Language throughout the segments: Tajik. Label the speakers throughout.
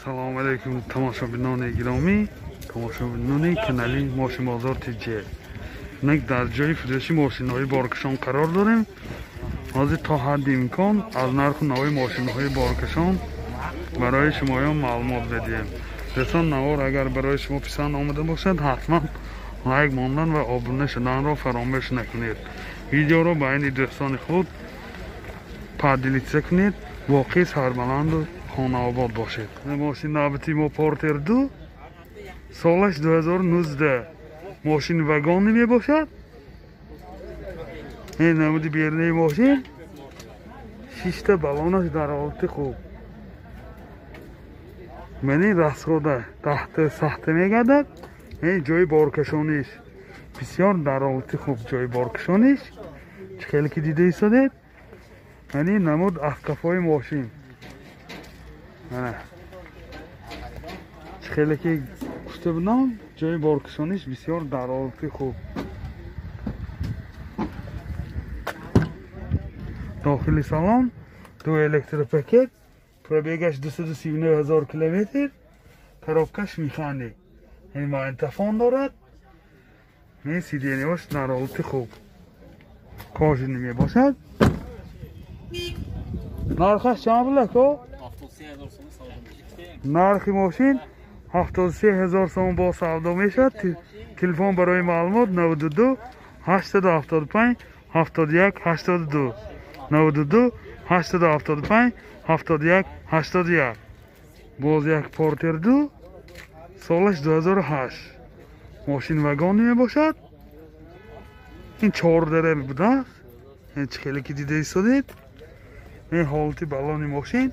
Speaker 1: Салом алейкум тамошобинони гиромӣ, тамошобинони канали Мошинбозор ТЖ. Инак дар ҷои фурӯши мошинҳои боркашон қарор дорем. Ҳозир то ҳадди имкон аз нарху навои мошинҳои боркашон барои шумоён маълумот медиҳем. Дӯстон, навор агар барои шумо писанд омада бошад, ҳатман лайк мондан ва обуна шуданро фаромӯш накунед. Видеоро байни дӯстони худ поделиться кунед. Воқеъ сарбаланду хонаобод бошед. Мошин навбати мо Портер 2, солаш 2019, мошин вагонӣ мебошад. Ин намуди берунаи мошин, шишта балонаш дар ҳолати хуб. Мани расхода таҳта сахта мегардад. Ин ҷои боркашониш бисёр дар ҳолати хуб, ҷои боркашониш чӣ хеле ки дида истодед. Мани намуд афкафои мошин, чӣ хеле ки гуфта будам, ҷои боркашониш бисёр дар ҳолати хуб. Дохили салон ду электропакет, пробегаш 239 000 километр, коробкаш механик, магнитофон дорад. Ин сиденияш дар ҳолати хуб, кожини мебошад. Нархаш чанд пул ако? Нархи мошин 73 000 сомон бо савдо мешавад. Телефон барои маълумот 92 875 71 82, 92 875 71 81. Боз як Портер 2, солаш 2008, мошин вагонӣ мебошад. Ин чордара будааст. Ин чӣ хеле ки дида истодед. Ин ҳолати балони мошин.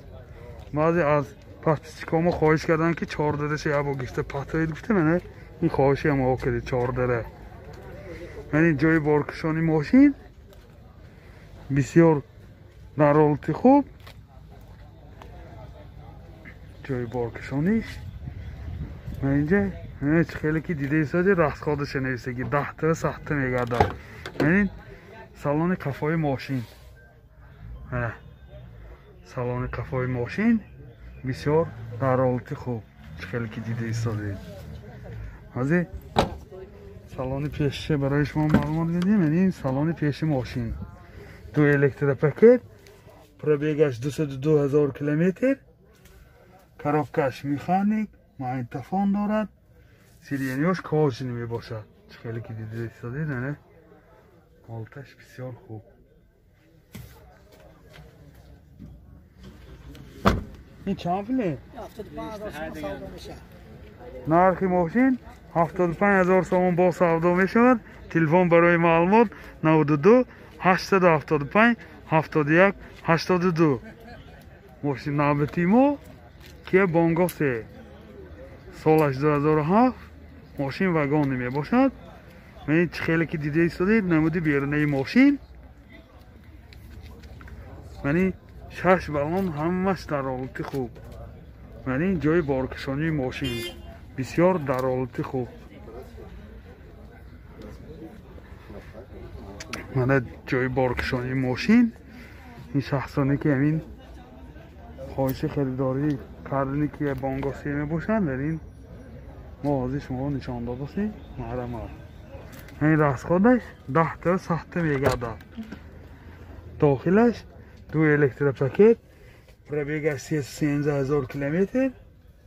Speaker 1: Баъзе аз подписчикҳо мо хоҳиш карданд, ки чордараша як бор гирифта патоид гуфта, мана ин хоҳиши мо кардед чордара. Ман ин ҷои боркашони мошин бисёр дар ҳолати хуб, ҷои боркашониш. Ман инҷа чӣ хеле ки дида истодед, расходаша нависаги даҳта сахта мегардад. Ман ин салони қафои мошин, салони қафои мошин бисёр дар ҳолати хуб, чӣ хеле ки дида истодед. Ҳозир салони пеши барои шумо маълумот медиҳем. Ин салони пеши мошин, ду электропакет, пробегаш 202 000 километр, коробкаш механик, магнитофон дорад, сиденияш кожини мебошад. Чӣ хеле ки дида истодед, ҳолаташ бисёр хуб. Ин чанд пуле? Нархи мошин 75 000 сомон бо савдо мешавад. Телефон барои маълумот 92 875 71 82. Мошин навбати мо Кия Бонго 3, солаш 2007, мошин вагонӣ мебошад. Ман чӣ хеле ки дида истодед, намуди берунаи мошин, мани шаш балон ҳамаш дар ҳолати хуб. Мани ҷои боркашонии мошин бисёр дар ҳолати хуб. Мана ҷои боркашонии мошин. Ин шахсоне ки ҳамин хоҳиши харидорӣ кардани Кия Бонго 3 мебошанд, дар ин мо ҳозир шуморо нишон додастем. Маҳрамат. Ин расходаш даҳта сахта мегардад. Дохилаш ду электропакет, пробегаш 313 000 километр,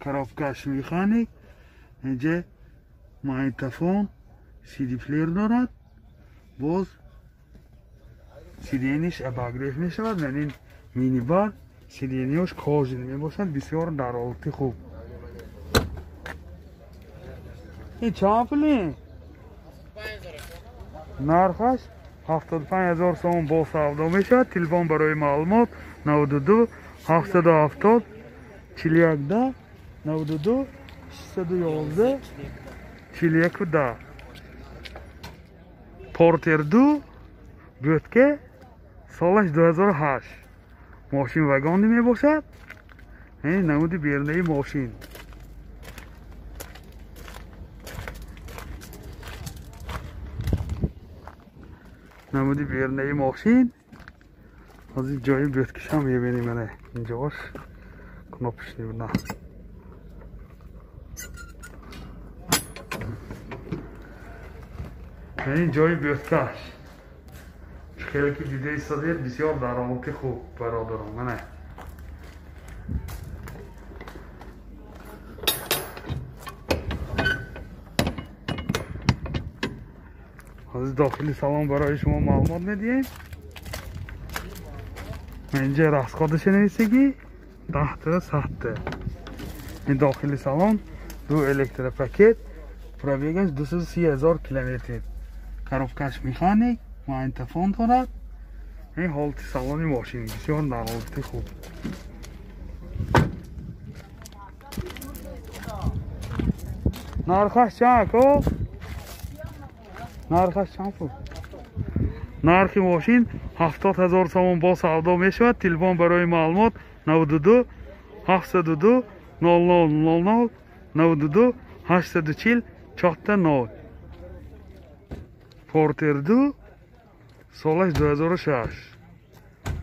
Speaker 1: коробкаш механик, инҷа магнитофон, CD плеер дорад. Боз сиденияш обогрев мешавад. Ман ин минибар, сиденияш кожини мебошад, бисёр дар ҳолати хуб. Ин чанд пуле? Нархаш 75 000 сомон бо савдо мешавад. Телефон барои маълумот 92 770 41 92 611 41 10. Портер 2 бӯтке, солаш 2008, мошин вагонӣ мебошад. Ин намуди берунаи мошин. Намуди берунаи мошин. Ҳозир ҷои бӯткашам мебинем. Мана инҷош кнопочный буда. این جای بیوتکش خیلی که دیده ایستادید بسیار در حالت خوب برادران منه. از داخلی سلام برای شما معلومات میدیم. اینجا расходش نویسگی 10 تا 100 تا. این داخلی салон دو электропакет пробегаш 230,000 километр. Коробкаш механик, магнитофон дорад. این حالت салони ماشین بسیار در حالت خوب. нархаш чанд ко? нархаш чанд пул? нархи мошин 70,000 сомон бо савдо мешавад. Телефон барои маълумот 92 702 00 00 92 840 4 0. Портер 2 солаш 2006.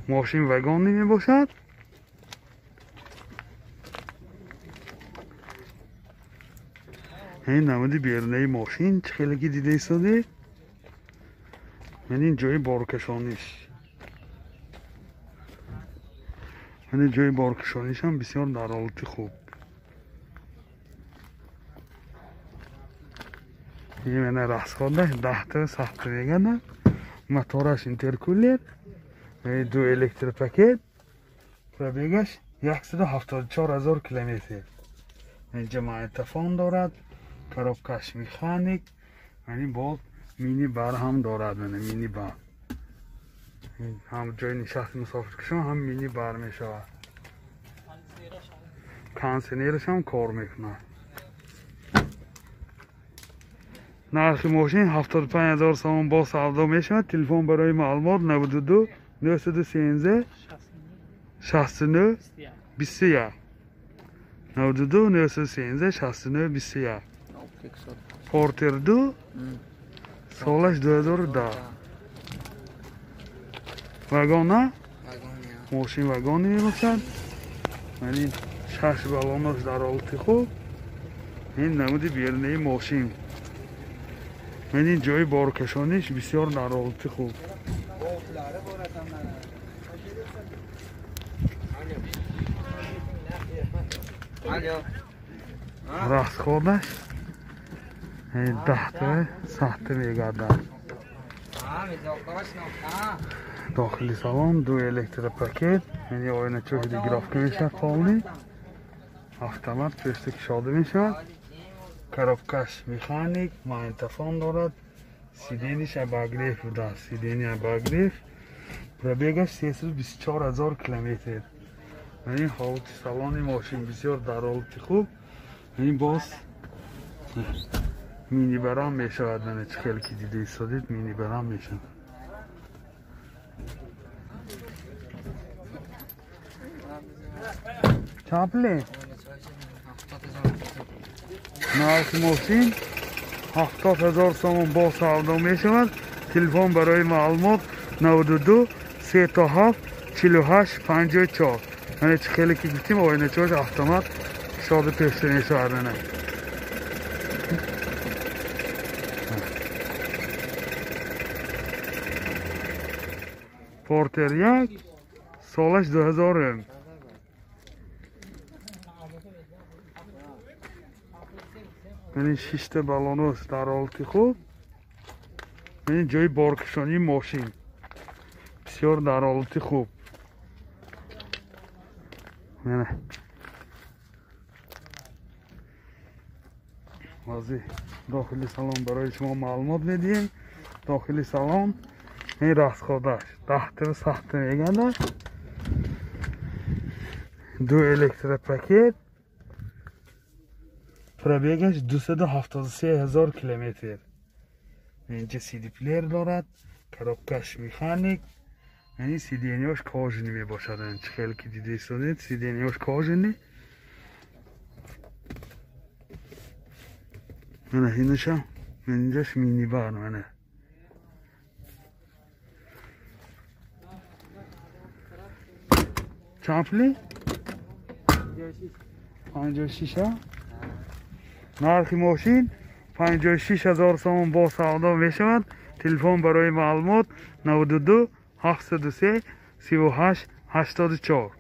Speaker 1: Мошин вагонӣ мебошад. ин намуди берунаи мошин чӣ хеле ки дида истодед. ин ҷои боркашониш. ин ҷои боркашониш ҳам бисёр дар ҳолати хуб. ин мана расходаш 10 та 100 та мегардад. Мотораш интеркулер, ду электропакет, пробегаш 174,000 километр. инҷа магнитофон дорад, коробкаш механик, яъне боз мини бар ҳам дорад. Мана мини бар. ҳам ҷои нишасти мусофиркашон ҳам мини бар мешавад. Кондиционераш ҳам кор мекунад. нархи мошин 75,000 сомон бо савдо мешавад. Телефон барои маълумот 92 913 69 21 92 913 69 21. Портер 2 солаш 2010. Вагона? Мошин вагони мебошад. Ин 6 баллонаш дар ҳолати хуб. ин намуди берунаи мошин. ин ҷои боркашониш бисёр дар ҳолати хуб. расходаш 10 та 100 та мегардад. дохили салон ду электропакет, яъне оиначаҳо регулировка мешавад полный, автомат пешта кушода мешавад. Коробкаш механик, магнитофон дорад, сиденьяш обогрев будааст, сиденья обогрев. Пробегаш 324,000 километр. ин ҳолати салони мошин бисёр дар ҳолати хуб. ин боз мини барам мешавад. Мана чӣ хеле ки дида истодед мини барам мешавад. Чанд пуле? нархи мошин 70,000 сомон бо савдо мешавад. Телефон барои маълумот 92 37 48 54. Мана чӣ хеле ки гуфтем оиначаҳош автомат кушода пешта мешавад. Мана Портер 1 солаш 2000. Ин 6 та баллонаш дар ҳолати хуб. ин ҷои боркашонии мошин бисёр дар ҳолати хуб. Мана возеҳ дохили салон барои шумо маълумот медиҳем. Дохили салон ин расходаш 10 та 100 та мегардад. ду электропакет, пробегаш 273,000 километр. инҷа CD плеер дорад, коробкаш механик, яъне сиденьяш кожаный мебошад. Чӣ хеле ки дида истодед сиденьяш кожаный. Мана инаша, инҷаш мини бар. Мана чанд пули? 56. Нархи мошин 56 ҳазор сомон бо савдо мешавад. Телефон барои маълумот 92 703 38 84.